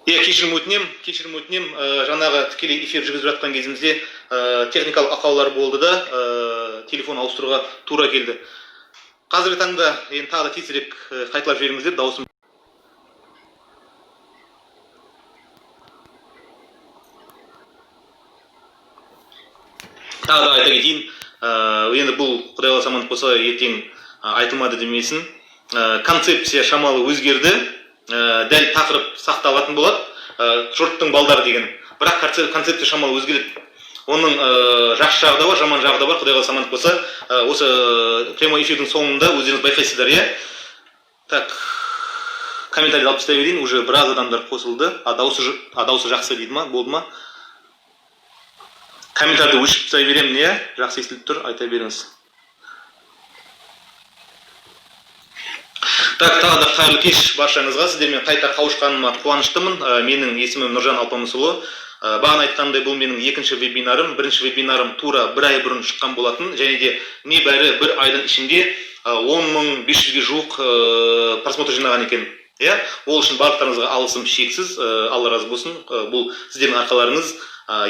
Иә, кешірім өтінем, кешірім өтінем. Жаңағы тікелей эфир жүргізіп жатқан кезімізде техникалық ақаулар болды да, телефон ауыстыруға тура келді. Қазіргі таңда енді тағы да тезірек қайталап жіберіңіздер дауысым. Тағы да айта кетейін, енді бұл құдай қаласа, амандық болса, ертең айтылмады демесін. Концепция шамалы өзгерді. Дәл тақырып сақталатын болады, жұрттың балдары деген, бірақ концепция шамалы өзгереді. Оның жақсы жағы да бар, жаман жағы да бар. Құдай қаласа, амандық болса, осы прямой эфирдің соңында өздеріңіз байқайсыздар, иә. Так, комментарийді алып тастай берейін, уже біраз адамдар қосылды. А дауысы жақсы дейді ма, болды ма? Комментарийді өшіріп тастай беремін, иә. Жақсы естіліп тұр, айта беріңіз. Так, тағы да қайырлы кеш баршаңызға! Сіздермен қайта қауышқаныма қуаныштымын. Менің есімім Нұржан Алпамысұлы. Бағана айтқандай, бұл менің екінші вебинарым. Бірінші вебинарым тура бір ай бұрын шыққан болатын және де небәрі бір айдың ішінде 10 500-ге жуық просмотр жинаған екен, иә. Ол үшін барлықтарыңызға алғысым шексіз, Алла разы болсын. Бұл сіздердің арқаларыңыз.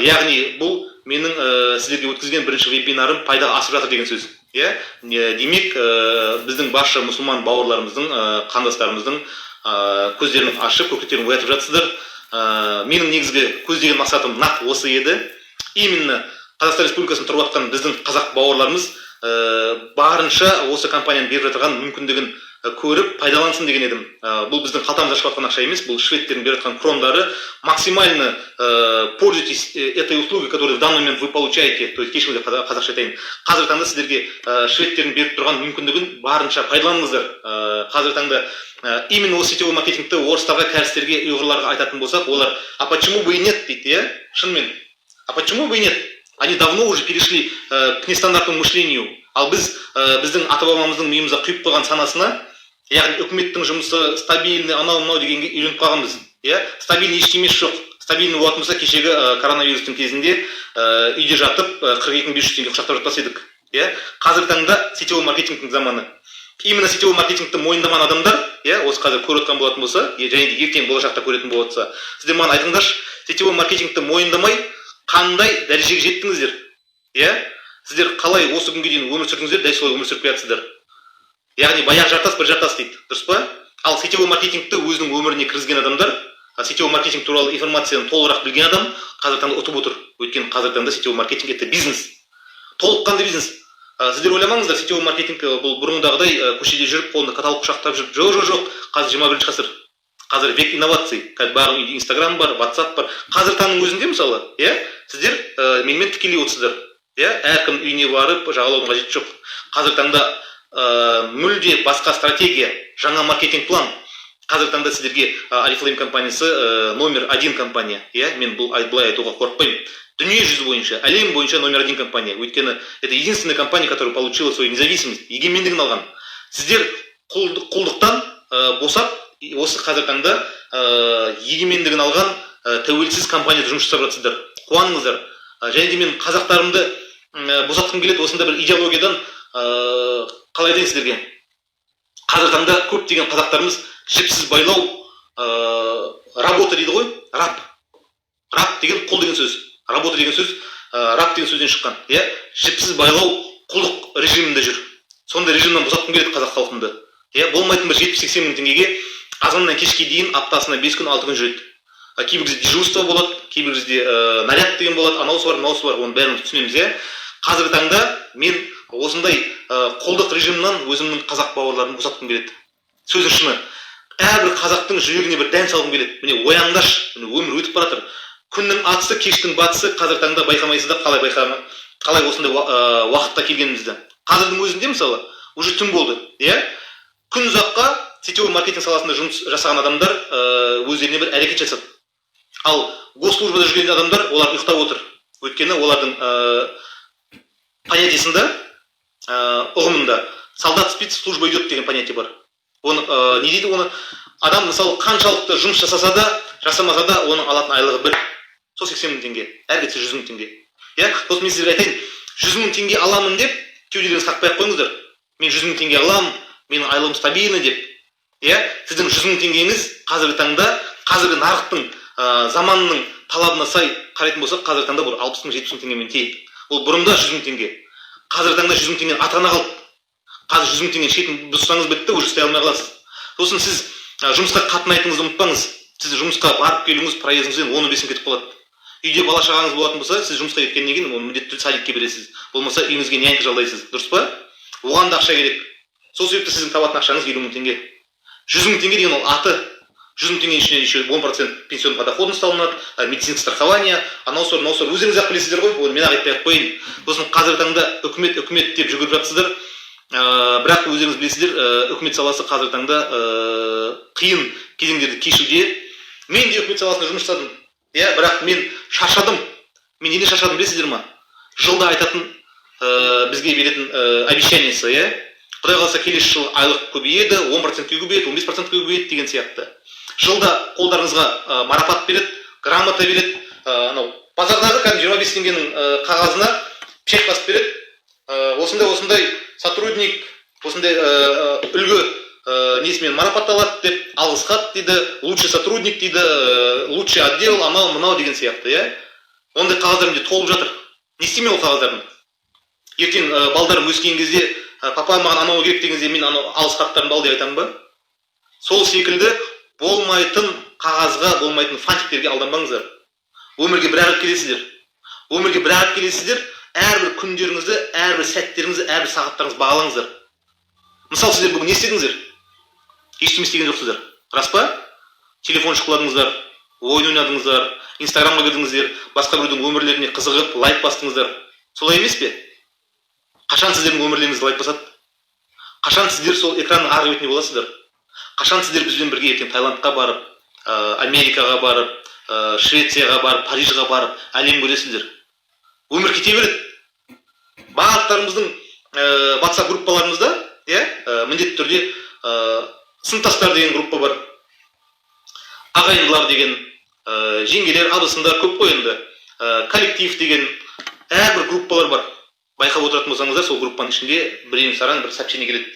Яғни бұл менің сіздерге өткізген бірінші вебинарым пайда асып жатыр деген сөз, иә. Демек, біздің барша мұсылман бауырларымыздың, қандастарымыздың көздерін ашып, көкіректерін оятып жатсыздар. Менің негізгі көздеген мақсатым нақ осы еді. Именно Қазақстан Республикасында тұрып жатқан біздің қазақ бауырларымыз барынша осы компанияның беріп жатырған мүмкіндігін көріп пайдалансын деген едім. Бұл біздің қалтамыздан шығып жатқан ақша емес, бұл шведтердің беріп жатқан крондары. Максимально пользуйтесь этой услугой, которую в данный момент вы получаете. То есть, кешіріңіздер, қазақша айтайын, қазіргі таңда сіздерге шведтердің беріп тұрған мүмкіндігін барынша пайдаланыңыздар. Қазіргі таңда именно осы сетевой маркетингті орыстарға, кәрістерге, ұйғырларға айтатын болсақ, олар «А почему бы и нет?» дейді, иә. Шынымен, а почему бы и нет? Они давно уже перешли к нестандартному мышлению. Ал біз біздің ата бабамыздың миымызға құйып қойған санасына, яғни үкіметтің жұмысы стабильный, анау мынау дегенге үйреніп қалғанбыз, иә. Стабильный ештемесі жоқ. Стабильный болатын болса, кешегі коронавирустың кезінде үйде жатып 42 500 теңге құшақтап жатпас едік, иә. Қазіргі таңда сетевой маркетингтің заманы. Именно сетевой маркетингті мойындамаған адамдар, иә, осы қазір көріп отқан болатын болса және де ертең болашақта көретін болса, сіздер маған айтыңдаршы: сетевой маркетингті мойындамай қандай дәрежеге жеттіңіздер, иә? Сіздер қалай осы күнге дейін өмір сүрдіңіздер, дәл солай өмір сүріп келе жатсыздар. Яғни баяғы жартас бір жартас дейді, дұрыс па? Ал сетевой маркетингті өзінің өміріне кіргізген адамдар, сетевой маркетинг туралы информацияны толығырақ білген адам қазіргі таңда ұтып отыр. Өйткені қазіргі таңда сетевой маркетинг — это бизнес, толыққанды бизнес. Сіздер ойламаңыздар, сетевой маркетинг бұл бұрынғыдағыдай көшеде жүріп, қолында каталог құшақтап жүріп. Жоқ, жоқ, жоқ, қазір 21-ғасыр, қазір век инноваций. Қазір барлық үйде Инстаграм бар, Ватсап бар. Қазір таңның өзінде, мысалы, иә, сіздер менімен тікелей отырсыздар, иә. Әркім үйіне барып жағалаудың қажеті жоқ. Қазіргі таңда мүлде басқа стратегия, жаңа маркетинг план. Қазіргі таңда сіздерге Орифлейм компаниясы номер один компания, иә. Мен бұл былай айтуға қорықпаймын: дүние жүзі бойынша, әлем бойынша номер один компания. Өйткені это единственная компания, которая получила свою независимость, егемендігін алған. Сіздер құлдықтан босап, осы қазіргі таңда егемендігін алған тәуелсіз компанияда жұмыс жасап жатсыздар, қуаныңыздар. Және де мен қазақтарымды босатқым келеді осындай бір идеологиядан. Қалай айтайын сіздерге, қазіргі таңда көптеген қазақтарымыз жіпсіз байлау, работа дейді ғой. Раб, раб деген құл деген сөз, работа деген сөз раб деген сөзден шыққан, иә. Жіпсіз байлау, құлдық режимінде жүр. Сондай режимнен босатқым келеді қазақ халқымды, иә. Болмайтын бір 70-80 мың теңгеге азаннан кешке дейін, аптасына 5 күн, 6 күн жүреді. Кейбір кезде дежурство болады, кейбір кезде наряд деген болады, анаусы бар, мынаусы бар, оның бәрін түсінеміз, иә. Қазіргі таңда мен осындай құлдық режимнан өзімнің қазақ бауырларымды босатқым келеді. Сөздің шыны, әрбір қазақтың жүрегіне бір дән салғым келеді: міне, ояныңдаршы, міне, өмір өтіп бара жатыр. Күннің атысы, кештің батысы. Қазіргі таңда байқамайсыздар, қалай байқама, қалай осындай уақытта келгенімізді. Қазірдің өзінде, мысалы, уже түн болды, иә. Күн ұзаққа сетевой маркетинг саласында жұмыс жасаған адамдар өздеріне бір әрекет жасады. Ал госслужбада жүрген адамдар, олар ұйықтап отыр. Өйткені олардың понятиесында, ұғымында «солдат спит, служба идет» деген понятие бар. Оны не дейді, оны адам, мысалы, қаншалықты жұмыс жасаса да, жасамаса да, оның алатын айлығы бір сол 80 мың теңге, әрі кетсе 100 мың теңге, иә. Сосын мен сіздерге айтайын: 100 мың теңге аламын деп кеуделеріңізді қақпай ақ қойыңыздар. Мен 100 мың теңге аламын, менің айлығым стабильный деп, иә. Сіздің 100 мың теңгеңіз қазіргі таңда, қазіргі нарықтың Заманның талабына сай қарайтын болсақ, қазіргі таңда бұл 60 мың, 70 мың теңгемен тең. Ол бұрында 100 мың теңге, қазіргі таңда 100 мың теңгенің аты қалды. Қазір 100 мың теңгенің шетін бұзсаңыз, бітті, уже ұстай алмай қаласыз. Сосын сіз жұмысқа қатынайтыныңызды ұмытпаңыз. Сіз жұмысқа барып келуіңіз, проездіңізден 10-15 мың кетіп қалады. Үйде бала шағаңыз болатын болса, сіз жұмысқа кеткеннен кейін оны міндетті түрде садикке бересіз, болмаса үйіңізге нянька жалдайсыз, дұрыс па? Оған да ақша керек. Сол себепті сіздің табатын ақшаңыз 50 мың теңге. 100 мың теңге деген ол аты. 100 мың теңгенің ішіне еще 10% пенсионный подоходность алынады, медицинское страхование, анау сор, мынау сор, өздеріңіз ақ білесіздер ғой, оны мен ақ айтпай ақ қояйын. Сосын қазіргі таңда үкімет, үкімет деп жүгіріп жатсыздар, бірақ өздеріңіз білесіздер, үкімет саласы қазіргі таңда қиын кезеңдерді кешуде. Мен де үкімет саласында жұмыс жасадым, иә, бірақ мен шаршадым. Мен неден шаршадым, білесіздер ма? Жылда айтатын, бізге беретін обещаниесі, иә, құдай қаласа, келесі жылы айлық көбейеді, 10%-ке көбейеді, 15%-ке көбейеді деген сияқты. Жылда қолдарыңызға марапат береді, грамота береді, анау базардағы кәдімгі 25 теңгенің қағазына печать басып береді, осындай осындай сотрудник осындай үлгі несімен марапатталады деп, алғыс хат дейді, лучший сотрудник дейді, лучший отдел, анау мынау деген сияқты, иә. Ондай қағаздар менде толып жатыр. Не істеймін ол қағаздарды? Ертең балдарым өскен кезде, «Папа, маған анау керек» деген кезде, мен анау алғыс хаттарымды ал деп айтамын ба? Сол секілді болмайтын қағазға, болмайтын фантиктерге алданбаңыздар. Өмірге бір ақ рет келесіздер, өмірге бір ақ рет келесіздер. Әрбір күндеріңізді, әрбір сәттеріңізді, әрбір сағаттарыңызды бағалаңыздар. Мысалы, сіздер бүгін не істедіңіздер? Ештеңе істеген жоқсыздар, рас па? Телефон шұқыладыңыздар, ойын ойнадыңыздар, Инстаграмға кірдіңіздер, басқа біреудің өмірлеріне қызығып лайк бастыңыздар, солай емес пе? Қашан сіздердің өмірлеріңізді лайк басады? Қашан сіздер сол экранның арғы бетінде боласыздар? Қашан сіздер бізбен бірге ертең Таиландқа барып, Америкаға барып, Швецияға барып, Парижға барып, әлем көресіздер? Өмір кете береді. Барлықтарымыздың WhatsApp группаларымызда, иә, міндетті түрде сыныптастар деген группа бар, ағайындылар деген, жеңгелер, абысындар көп қой енді, коллектив деген әрбір группалар бар. Байқап отыратын болсаңыздар, сол группаның ішінде бірең сараң бір сообщение келеді: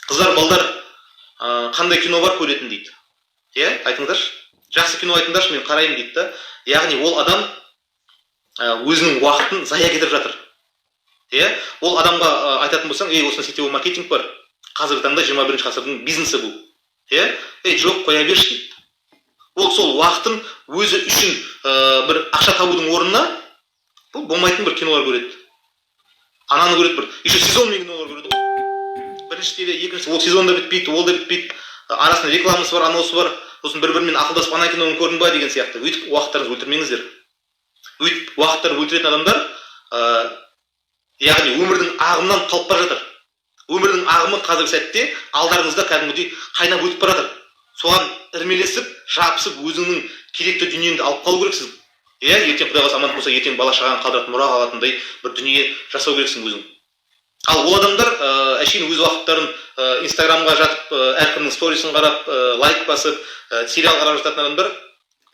«Қыздар, балдар, қандай кино бар көретін?» – дейді, иә. «Айтыңдаршы, жақсы кино айтыңдаршы, мен қараймын», – дейді да. Яғни ол адам өзінің уақытын зая кетіріп жатыр, иә. Ол адамға айтатын болсаң: «Ей, осындай сетевой маркетинг бар, қазіргі таңда 21 ғасырдың бизнесі бұл», иә. «Ей, жоқ, қоя берші», – дейді. Ол сол уақытын өзі үшін бір ақша табудың орнына бұл болмайтын бір кинолар көреді, ананы көреді, бір еще сезонный кинолар көреді ғой, бірінші серия, екінші, ол сезон да бітпейді, ол да бітпейді, арасында рекламасы бар, анаусы бар. Сосын бір бірімен ақылдасып, «Ана киноны көрдің ба?» деген сияқты. Өйтіп уақыттарыңызды өлтірмеңіздер. Өйтіп уақыттарын өлтіретін адамдар, яғни өмірдің ағымынан қалып бара жатыр. Өмірдің ағымы қазіргі сәтте алдарыңызда кәдімгідей қайнап өтіп бара жатыр. Соған ірмелесіп, жабысып, өзіңнің керекті дүниеңді алып қалу керексің, иә. Ертең, құдай қаласа, аман болса, ертең бала шағаң қалдыратын, мұра қалатындай бір дүние жасау керексің өзің. Ал ол адамдар әшейін өз уақыттарын Инстаграмға жатып, әркімнің сторисін қарап, лайк басып, сериал қарап жататын адамдар,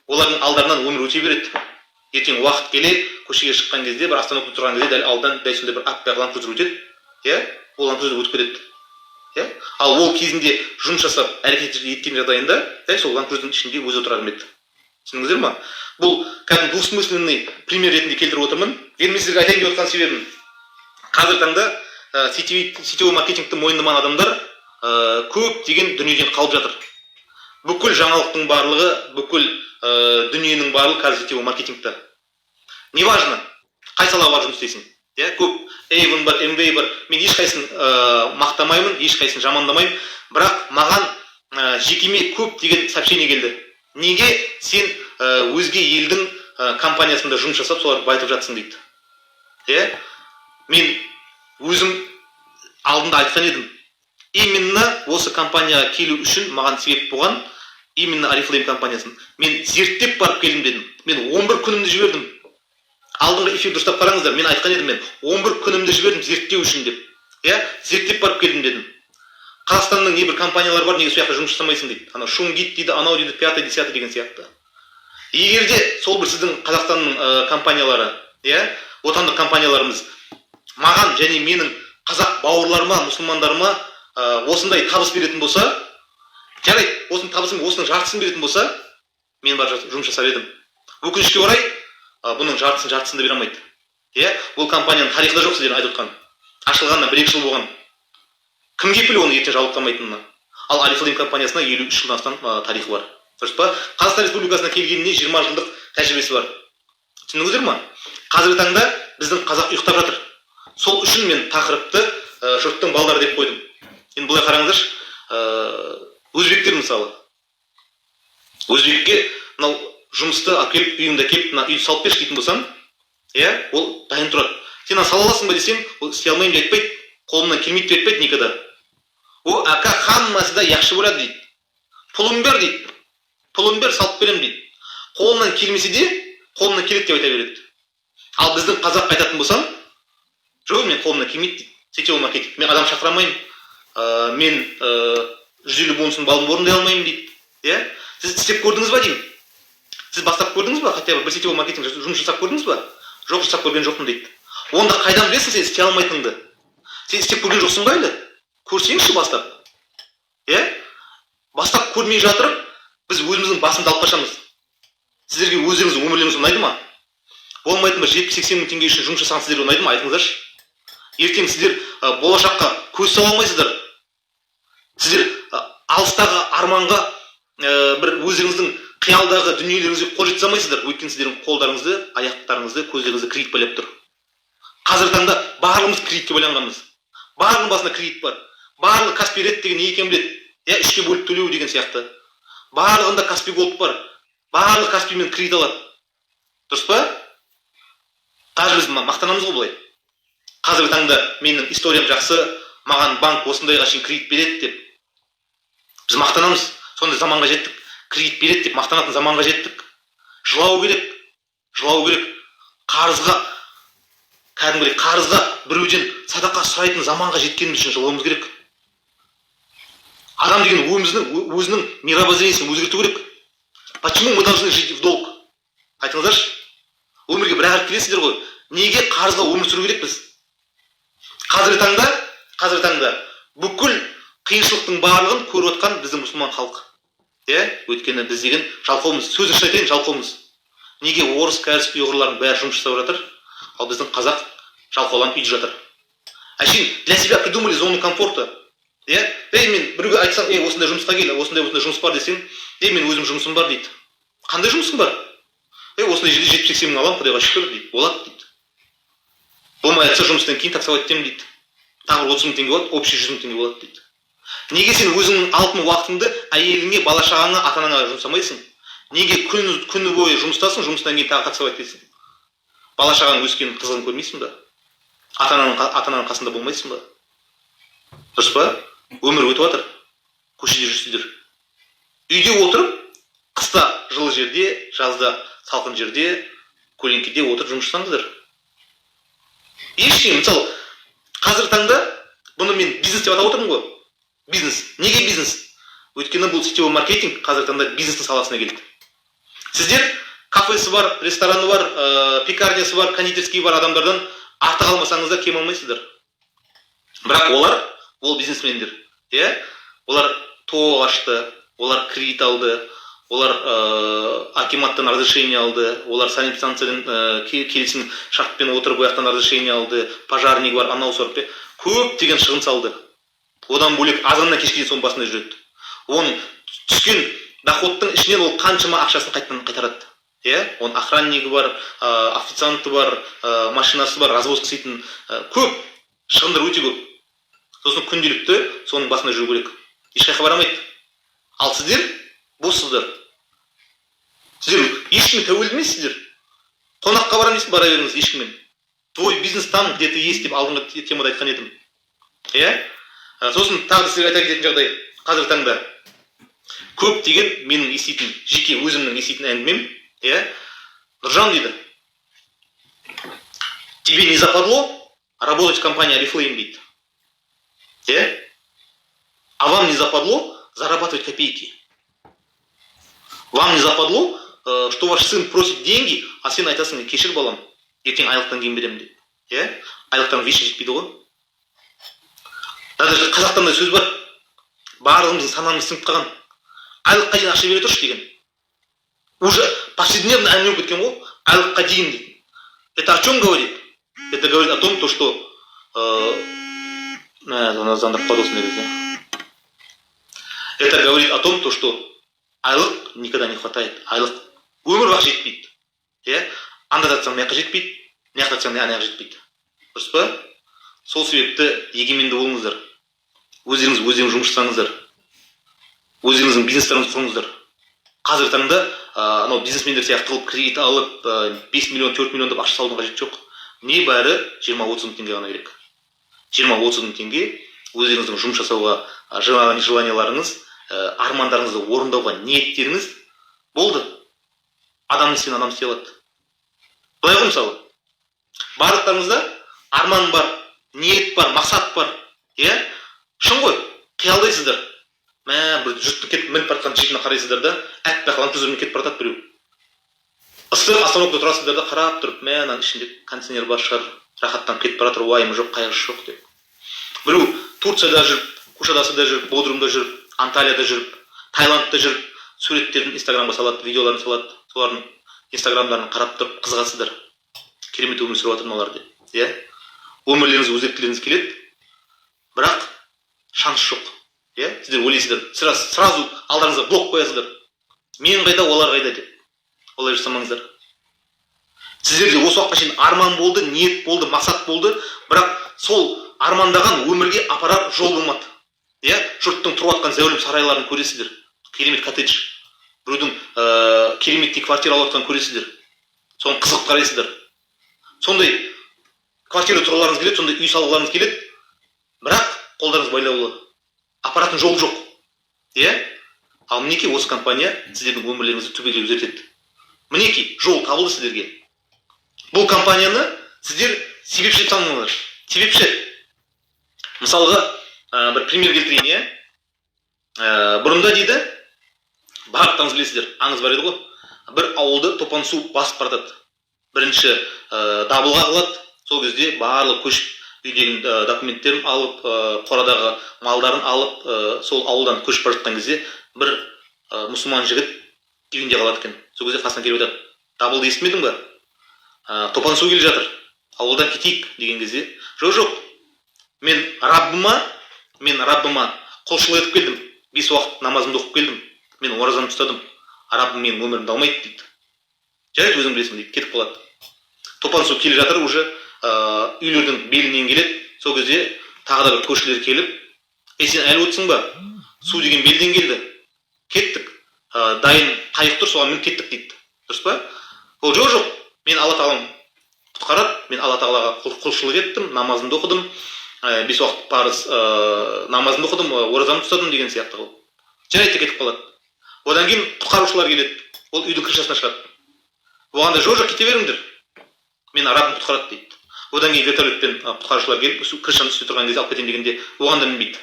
олардың алдарынан өмір өте береді. Ертең уақыт келе көшеге шыққан кезде, бір остановкада тұрған кезде, дәл алдан дәл сондай бір аппақ Ланд Крузер өтеді, иә. Ол Ланд Крузер өтіп кетеді, иә. Ал ол кезінде жұмыс жасап, әрекет еткен жағдайында, дәл сол Ланд Крузердің ішінде өзі отырар ма еді? Түсіндіңіздер ма? Бұл кәдімгі двусмысленный пример ретінде келтіріп отырмын. Енді мен сіздерге айтайын деп отқан себебім, қазіргі таңда сетевой маркетингті мойындамаған адамдар көптеген дүниеден қалып жатыр. Бүкіл жаңалықтың барлығы, бүкіл дүниенің барлығы қазір сетевой маркетингте. Неважно, қай салаға барып жұмыс істейсің, иә, көп Эйвон бар, Амвей бар. Мен ешқайсысын мақтамаймын, ешқайсысын жамандамаймын, бірақ маған, жекеме көптеген сообщение келді: «Неге сен өзге елдің компаниясында жұмыс жасап, соларды байытып жатсың?» – дейді, иә. Мен өзім алдында айтқан едім, именно осы компанияға келу үшін маған себеп болған именно Орифлейм компаниясын мен зерттеп барып келдім дедім. Мен 11 күнімді жібердім. Алдыңғы эфир дұрыстап қараңыздар, мен айтқан едім, мен 11 күнімді жібердім зерттеу үшін деп, иә. Зерттеп барып келдім дедім. Қазақстанның небір компаниялары бар, неге сол жақта жұмыс жасамайсың дейді. Анау Шунгит дейді, анау дейді, пятый, десятый деген сияқты. Егер де сол бір сіздің Қазақстанның компаниялары, иә, отандық компанияларымыз маған және менің қазақ бауырларыма, мұсылмандарыма осындай табыс беретін болса, жарайды, осының табысын, осының жартысын беретін болса. Мен барып жұмыс жасап едім. Өкінішке орай, бұның жартысын да бере алмайды, иә. Бұл компанияның тарихы да жоқ. Сіздердің айтып отқан ашылғанына 1-2 жыл болған. Кім кепіл оның ертең жабылып қалмайтынына? Ал Орифлейм компаниясына 53 жылдан астам тарихы бар, дұрыс па? Қазақстан Республикасына келгеніне 20 жылдық тәжірибесі бар, түсіндіңіздер ма? Қазіргі таңда біздің қазақ ұйықтап жатыр. Сол үшін мен тақырыпты «Жұрттың балдары» деп қойдым. Енді былай қараңыздаршы, өзбектер мысалы, өзбекке мынау жұмысты алып келіп, үйіңді әкеліп, мына үйді салып берші дейтін болсаң, иә, ол дайын тұрады. Сен ана сала аласың ба десең, ол істей алмаймын деп айтпайды, қолымнан келмейді деп айтпайды никогда. О, ака, хаммасы да яқшы болады дейді, пұлын бер дейді, пұлын бер, салып беремін дейді. Қолынан келмесе де, қолымнан келеді деп айта береді. Ал біздің қазаққа айтатын болсаң, жоқ, мен қолымнан келмейді дейді. Сетевой маркетинг, мен адам шақыра алмаймын, мен 150 бонусын, балын орындай алмаймын дейді, иә. Сіз істеп көрдіңіз ба деймін, сіз бастап көрдіңіз ба? Хотя бы бір сетевой маркетинг жұмыс жасап көрдіңіз ба? Жоқ, жасап көрген жоқпын дейді. Онда қайдан білесің сен істей алмайтыныңды? Сен істеп көрген жоқсың ба әлі? Көрсеңші бастап, иә. Бастап көрмей жатырып, біз өзіміздің басымызды алып қашамыз. Сіздерге өздеріңіздің өмірлеріңіз ұнайды ма? Болмайтын бір 70-80 мың теңге үшін жұмыс жасаған сіздерге ұнайды ма, айтыңыздаршы? Ертең сіздер болашаққа көз сала алмайсыздар. Сіздер алыстағы арманға, бір өздеріңіздің қиялдағы дүниелеріңізге қол жеткізе алмайсыздар, өйткені сіздердің қолдарыңызды, аяқтарыңызды, көздеріңізді кредит байлап тұр. Қазіргі таңда барлығымыз кредитке байланғанбыз. Барлығының басында кредит бар. Барлығы Каспи Ред деген не екенін біледі, иә, үшке бөліп төлеу деген сияқты. Барлығында Каспи Голд бар, барлығы Каспимен кредит алады, дұрыс па? Даже біз мақтанамыз ғой былай: қазіргі таңда менің историям жақсы, маған банк осындайға шейін кредит береді деп біз мақтанамыз. Сондай заманға жеттік, кредит береді деп мақтанатын заманға жеттік. Жылау керек, жылау керек. Қарызға, кәдімгідей қарызға біреуден садақа сұрайтын заманға жеткеніміз үшін жылауымыз керек. Адам деген өзінің мировоззрениесін өзгерту керек. Почему мы должны жить в долг, айтыңыздаршы? Өмірге бір ақ рет келесіздер ғой, неге қарызға өмір сүру керекпіз? Қазіргі таңда бүкіл қиыншылықтың барлығын көріп отқан біздің мұсылман халық, иә. Өйткені біз деген жалқаумыз, сөзін шын айтайын, жалқаумыз. Неге орыс, кәріс, ұйғырлардың бәрі жұмыс жасап жатыр, ал біздің қазақ жалқауланып үйде жатыр? Әшейін для себя придумали зону комфорта, иә. Ей, мен біреуге айтсам: «Ей, осындай жұмысқа кел, осындай осындай жұмыс бар», – десең, «Ей, мен өзім жұмысым бар», – дейді. Қандай жұмысың бар? «Ей, осындай жерде 70-80 мың аламын, құдайға шүкір», – дейді. Болады дейді. Болмай жатса, жұмыстан кейін таксовать етемін дейді, тағы бір 30 мың теңге болады, общий 100 мың теңге болады дейді. Неге сен өзіңнің алтын уақытыңды әйеліңе, бала шағаңа, ата анаңа жұмсамайсың? Неге күні бойы жұмыстасың, жұмыстан кейін тағы таксовать етесің? Бала шағаң өскенін, қызығын көрмейсің ба? Ата ананың қасында болмайсың ба? Дұрыс па? Өмір өтіп жатыр, көшеде жүрсіздер. Үйде отырып, қыста жылы жерде, жазда салқын жерде, көлеңкеде отырып жұмыс жасаңыздар. Ештеңе, мысалы, қазіргі таңда бұны мен бизнес деп атап отырмын ғой. Бизнес. Неге бизнес? Өйткені бұл сетевой маркетинг қазіргі таңда бизнестің саласына келді. Сіздер кафесі бар, рестораны бар, пекарнясы бар, кондитерский бар адамдардан артық алмасаңыз да, кем алмайсыздар. Бірақ олар, ол бизнесмендер, иә, олар ТОО ашты, олар кредит алды, олар акиматтан разрешение алды, олар санэпидстанциядан келісім шартпен отырып, ол жақтан разрешение алды, пожарник бар, анау сорып, көптеген шығын салды. Одан бөлек, азаннан кешке дейін соның басында жүреді. Оның түскен доходтың ішінен ол қаншама ақшасын қайтадан қайтарады, иә. Оның охраннигі бар, официанты бар, машинасы бар, развозка істейтін, көп шығындар, өте көп. Сосын күнделікті соның басында жүру керек, ешқайқа бара алмайды. Ал сіздер боссыздар, сіздер ешкімге тәуелді емессіздер. Қонаққа барамын дейсің, бара беріңіз ешкіммен. Твой бизнес там, где ты есть, деп алдыңғы темада айтқан едім, иә. Сосын тағы да сіздерге айта кететін жағдай: қазіргі таңда көптеген менің еститін, жеке өзімнің еститін әңгімем, иә: «Нұржан, – дейді, – тебе не западло работать в компании Орифлейм?» – дейді, иә. А вам не западло зарабатывать копейки? Вам не западло, что ваш сын просит деньги, а сен айтасың: «Кешір, балам, ертең айлықтан кейін беремін», – деп, иә? Айлықтан вечно жетпейді ғой. Даже қазақта мындай сөз бар, барлығымыздың санамыз сіңіп қалған: «Айлыққа дейін ақша бере тұршы» деген. Уже повседневный әңгіме болып кеткен ғой, айлыққа дейін дейтін. Это о чем говорит? Это говорит о том, то, что звондап қалды осындай кезде. Это говорит о том, то, что айлық никогда не хватает, айлық өмір бақи жетпейді, иә. Анда жатсаң, мына жаққа жетпейді, мына жақта жатсаң, ана жаққа жетпейді, дұрыс па? Сол себепті егеменді болыңыздар, өздеріңіз өздеріңіз жұмыс жасаңыздар, өздеріңіздің бизнестеріңізді құрыңыздар. Қазіргі таңда анау бизнесмендер сияқты қылып кредит алып, 5 миллион, 4 миллион деп ақша салудың қажеті жоқ. Небәрі 20-30 мың теңге ғана керек. 20-30 мың теңге, өздеріңіздің жұмыс жасауға желанияларыңыз, армандарыңызды орындауға ниеттеріңіз болды. Адам істеген адам істей алады. Былай ғой, мысалы, барлықтарыңызда арман бар, ниет бар, мақсат бар, иә, шын ғой. Қиялдайсыздар: мә, бір жұрттың кетіп мініп бара жатқан джипіне қарайсыздар да, аппақ Ланд кетіп бара жатады біреу. Ыстық остановкада тұрасыздар да, қарап тұрып: мә, мынаның ішінде кондиционер бар шығар, рахаттанып кетіп бара жатыр, уайымы жоқ, қайғысы жоқ деп. Біреу Турцияда жүріп, Кушадасыда жүріп, Бодрумда жүріп, Анталияда жүріп, Таиландта жүріп, суреттерін Инстаграмға салады, видеоларын салады. Солардың Инстаграмдарын қарап тұрып қызығасыздар: керемет өмір сүріп жатыр мыналар деп, иә. Өмірлеріңізді өзгерткілеріңіз келеді, бірақ шанс жоқ, иә. Сіздер ойлайсыздар, сразу алдарыңызға блок қоясыздар: мен қайда, олар қайда деп. Олай жасамаңыздар. Сіздерде осы уақытқа шейін арман болды, ниет болды, мақсат болды, бірақ сол армандаған өмірге апарар жол болмады, иә. Жұрттың тұрып жатқан зәулім сарайларын көресіздер, керемет коттедж, біреудің кереметтей квартира алып жатқанын көресіздер, соны қызығып қарайсыздар. Сондай квартира тұрғыларыңыз келеді, сондай үй салғыларыңыз келеді, бірақ қолдарыңыз байлаулы, апаратын жол жоқ, иә. Ал мінекей, осы компания сіздердің өмірлеріңізді түбегейлі өзгертеді. Мінекей, жол табылды сіздерге. Бұл компанияны сіздер себепші деп таныңыздар, себепші. Мысалға, бір пример келтірейін, иә. Бұрында дейді, барлықтарыңыз білесіздер, аңыз бар еді ғой, бір ауылды топан су басып бара жатады. Бірінші дабыл қағылады. Сол кезде барлығы көшіп, үйдегі документтерін алып, қорадағы малдарын алып, сол ауылдан көшіп бара жатқан кезде бір мұсылман жігіт үйінде қалады екен. Сол кезде қасына келіп айтады: «Дабылды естімедің ба? Топан су келе жатыр, ауылдан кетейік», — деген кезде: «Жоқ, жоқ, мен Раббыма құлшылық етіп келдім, бес уақыт намазымды оқып келдім, мен оразамды ұстадым, Раббым менің өмірімді алмайды», — дейді. «Жарайды, өзің білесің», — дейді, кетіп қалады. Топан су келе жатыр уже, үйлердің белінен келеді. Сол кезде тағы да бір көршілер келіп: «Ей, сен әлі отырсың ба? Су деген белден келді, кеттік, дайын қайық тұр, соған мініп кеттік», — дейді, дұрыс па? Ол: «Жоқ, жоқ, мен Алла Тағалам құтқарады, мен Алла Тағалаға құлшылық еттім, намазымды оқыдым, бес уақыт парыз намазымды оқыдым, оразамды ұстадым», — деген сияқты қылып. Жарайды, кетіп қалады. Одан кейін құтқарушылар келеді, ол үйдің крышасына шығады. Оған да: «Жоқ, жоқ, кете беріңдер, мен Раббым құтқарады», — дейді. Одан кейін вертолетпен құтқарушылар келіп, су крышаның үстінде тұрған кезде алып кетемін дегенде, оған да мінбейді.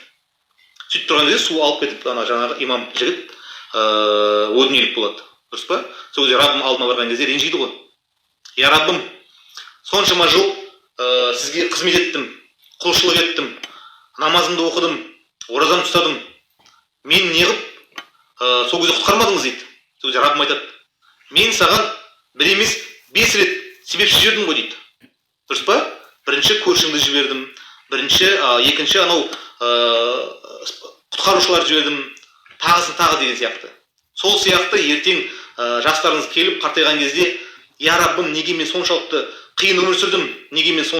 Сөйтіп тұрған кезде су алып кетіп, ана жаңағы имам жігіт о дүниелік болады, дұрыс па? Сол кезде Раббым алдына барған кезде ренжиді ғой: «Я Раббым, соншама жыл сізге қызмет еттім, құлшылық еттім, намазымды оқыдым, оразамды ұстадым, мен неғып сол кезде құтқармадыңыз?» — дейді. Сол кезде Раббым айтады: «Мен саған бір емес, бес рет себепші жібердім ғой», — дейді, дұрыс па? «Бірінші көршіңді жібердім, бірінші, екінші анау құтқарушылар жібердім, тағысын тағы» деген сияқты. Сол сияқты ертең жастарыңыз келіп қартайған кезде: «Я Раббым, неге мен соншалықты қиын өмір сүрдім, неге мен?»